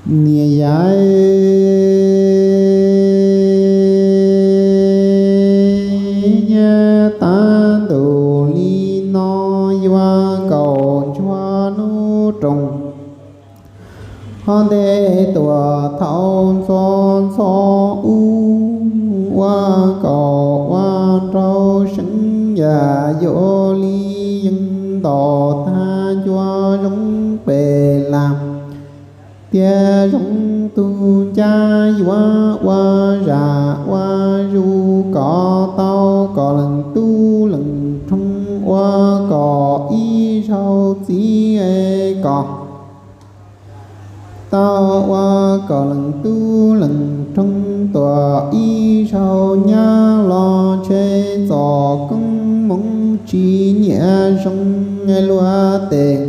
Niam yaiv, tav ntuj li no yuav nkaum ntshuab hnub roos, ho ntev tuaj thaum ntxov ntxov ub, ua nkaus ua nraug seev yam yuav li yeej ntaus tag ncua zoo pes lam. Tias zoo tug ncaj yuav ua zam ua zus kom tau kom leej tub leej rhooj, ua kom ib zaug txiv es kom tau ua kom leej tub leej rhooj tuaj ib zaug nyab los ntshe txoj koob hmoov tsis nyiam zoo luag tes.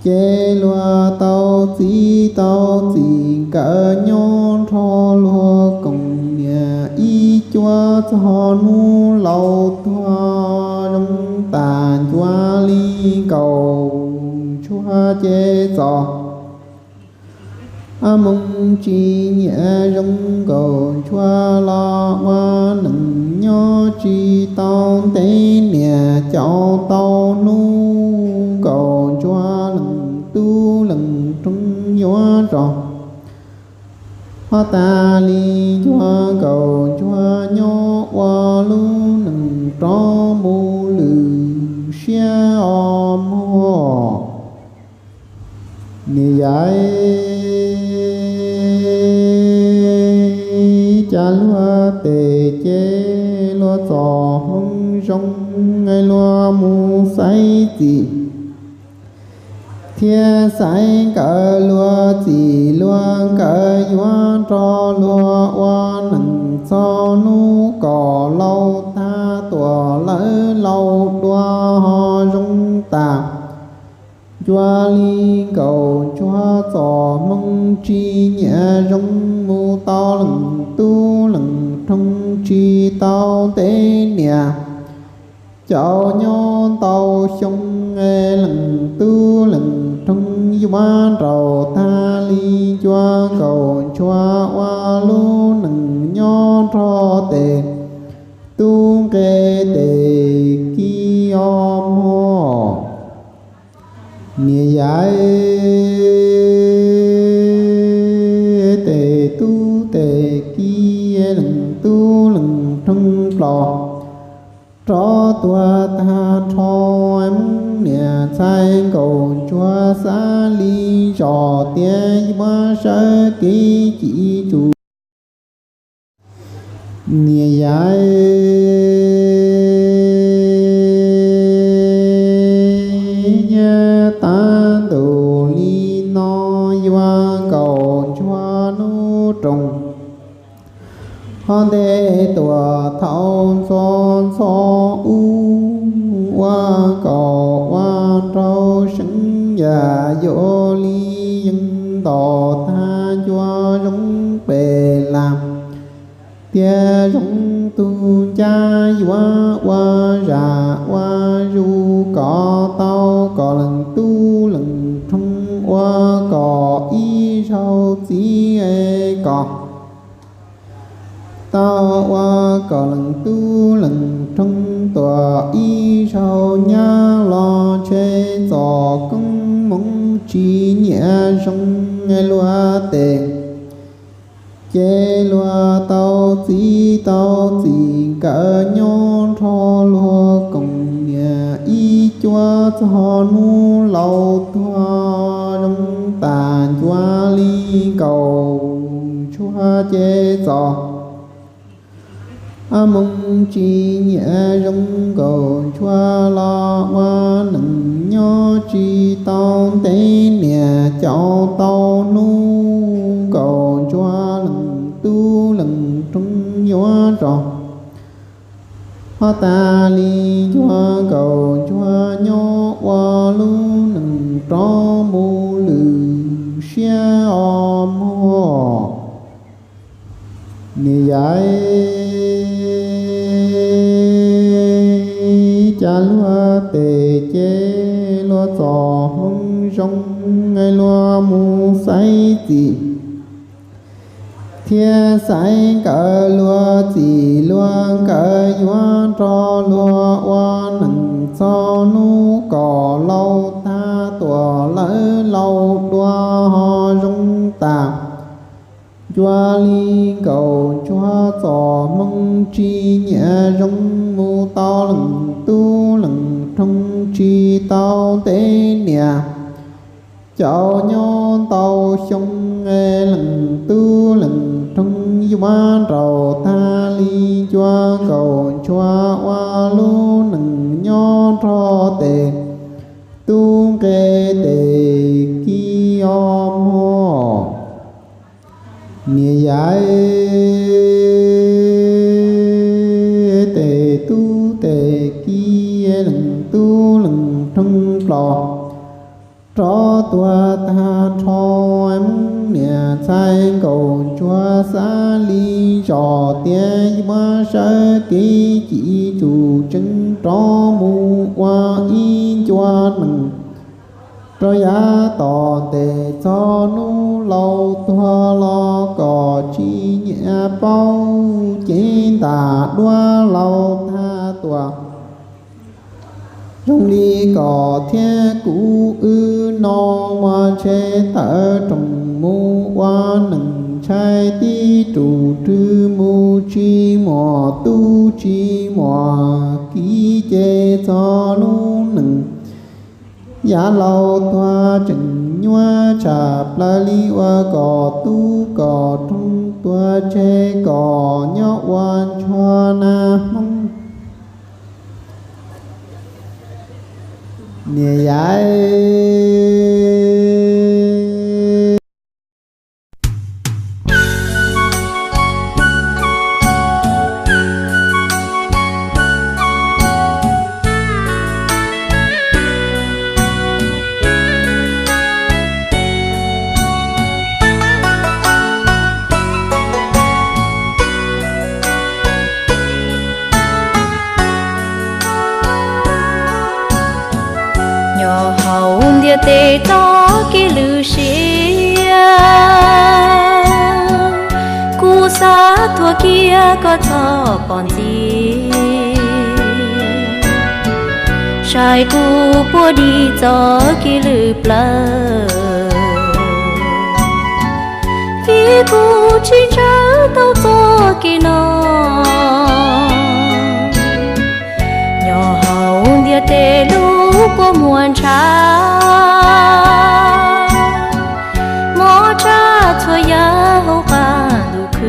Ces luag tau txiv tau txim nkawd nyob nrog luag koom niam ib cuab txog hnub laus tuag zoo tas ncua li nkaus ntshuab ces txoj hmoov tsis nyiam zoo nkaus ntshuab los ua neej nyob tsis tau ntev niam caum tau hnub nkaus ntshuab leej tub leej rhooj yuav zog. Ho tas li ncua nkaus ntshuab nyob ua lub neej rov mus lwm siab os mog. Niam yaiv, cas luag tes ces luag txoj hmoov zoo, luag mus xaiv txim thiab xaiv nkawd luag txim luag nkawd yuav nrog luag ua neej txog hnub kom laus tag tuaj lawm laus dua ho zoo tas ncua li nkaus ntshuab txoj hmoov tsis nyiam zoo mus tau leej tub leej rhooj tsis tau ntev niam caum nyob ntau xyoo, leej tub leej rhooj yuav nraug tag li ncua nkaus ntshuab ua lub neej nyob nrog tes tub nqe tes kiv os mog. Niam yaiv, tes tub tes kiv leej tub leej rhooj plaws rov tuag tag nrho, Hmoob niam ntxhais nkaus ntshuab xav li zos tias yuav sawv kev ci txus. Niam yaiv, tav ntuj li no yuav nkaus ntshuab hnub roos, ho ntev tuaj thaum ntxov ntxov ub, ua nkaus ua nraug seev yam yuav li yeej ntaus tag ncua zoo pes lam. Tias zoo tug ncaj yuav ua zam ua zus kom tau kom leej tub leej rhooj, ua kom ib zaug txiv es kom tau ua kom leej tub leej rhooj tuaj ib zaug nyab los ntshe txoj koob hmoov tsis nyiam zoo luag tes. Ces luag tau txiv tau txim nkawd nyob nrog luag koom niam ib cuab txog hnub laus tuag zoo tas ncua li nkaus ntshuab ces txoj hmoov tsis nyiam zoo nkaus ntshuab los ua neej nyob tsis tau ntev niam caum tau hnub nkaus ntshuab leej tub leej rhooj yuav zog. Ho tas li ncua nkaus ntshuab nyob ua lub neej rov mus lwm siab os mog. Niam yaiv, cas luag tes ces luag txoj hmoov zoo luag mus xaiv txim thiab xaiv nkawd luag txim luag nkawm yuav nrog luag ua neej txog hnub kom laus tag tuam lawv laus dua ho zoo tas. Cuag li Nkaus Ntsuag txom hmoo tsis nyiam zoo mus tau leej tub leej roog tsis tau ntev niam. Caum nyob ntau xyoo leej tub leej roog yuav nraum tag li Cuag Nkaus Ntsuag ua lub neej nyob nrog tes tub nqe tes kiv os mog. Niam yaiv, tes tub tes kiv leej tub leej roog plaub rov tuag tag nrho. Hmoob niam ntxhais Nkaus Ntsuag xav li zos tias yuav sawv kev cim txuj tsees rov mus ua ib ncua neej rau yav tom ntej txog hnub laus tuag los kom tsis nyiam paub cev ntam duab laus tag tuam. Zoo li koj thiab kuv wb no muaj ntshe tawm rooj mus ua neej ntshai tib tug rwg mus tsis muaj tub tsis muaj kiv ces txog lub neej yav laus tuag tseem nyuaj tshaj plaws li uas kom tub kom roog tuag tseg kom nyob ua ntsuag nag Hmoob niam yaiv. Nyob hauv ntiaj teb txoj kev lwm siab, kuv xav tuag kiag koj txhob pom ntxiv. Saib kuv puag dim txoj kev lwm plawv, vim kuv tsis ntshaw tau txoj kev no. Nyob hauv ntiaj teb lub kua muag ntshav, mob tshaj txhua yam hauv qab ntuj khwb.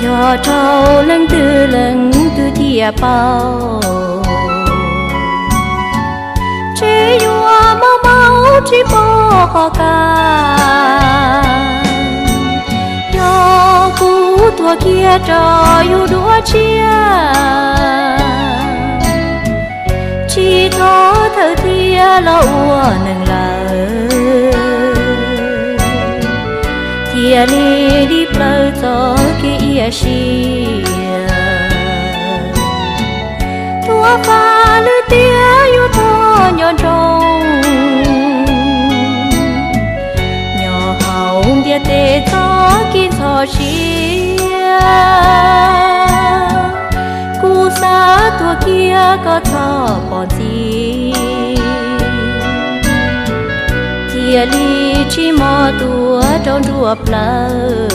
Yog raug leej twg leej twg thiaj paub, ntshe yuav mob mus tsis pom qhov kaj. Yog kuv tuag kiag rau yus dua tshiab, tsis thov thawm thiab los ua neeg lawm, thiaj li dim plaws txoj kev iab siab. Tuav faj lwm tiam yuav tau nco ntsoov, nyob hauv ntiaj teb txoj kev ntxhov siab. Kuv xav tuag kiag koj txhob pom ntxiv, thiaj li tsis mob tuag rau nruab plawv.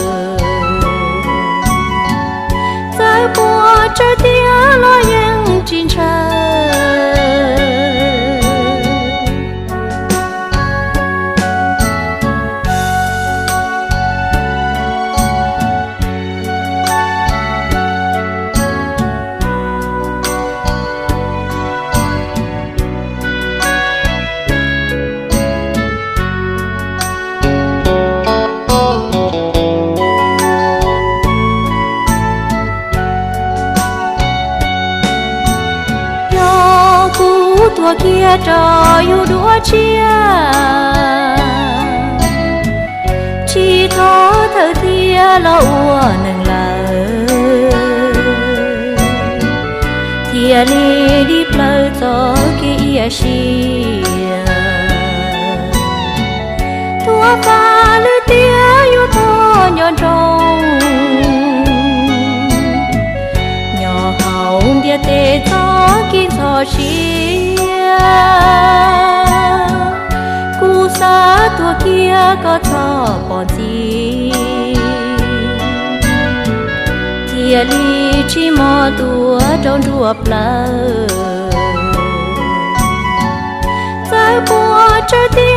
Txawm puas tsawg tiam los yeej tsis ntshaw. Yog kuv tuag kiag rau yus dua tshiab, tsis thov thawm thiab los ua neeg lawm, thiaj li dim plaws txoj kev iab Tiam sis tuav faj lwm tiam yuav tuag nco ntsoov, nyob hauv ntiaj teb txoj kev ntxhov siab, kuv xav tuag kiag koj txhob pom ntxiv, thiaj li tsis mob tuag rau nruab plawv. Txawm puas tsawg ti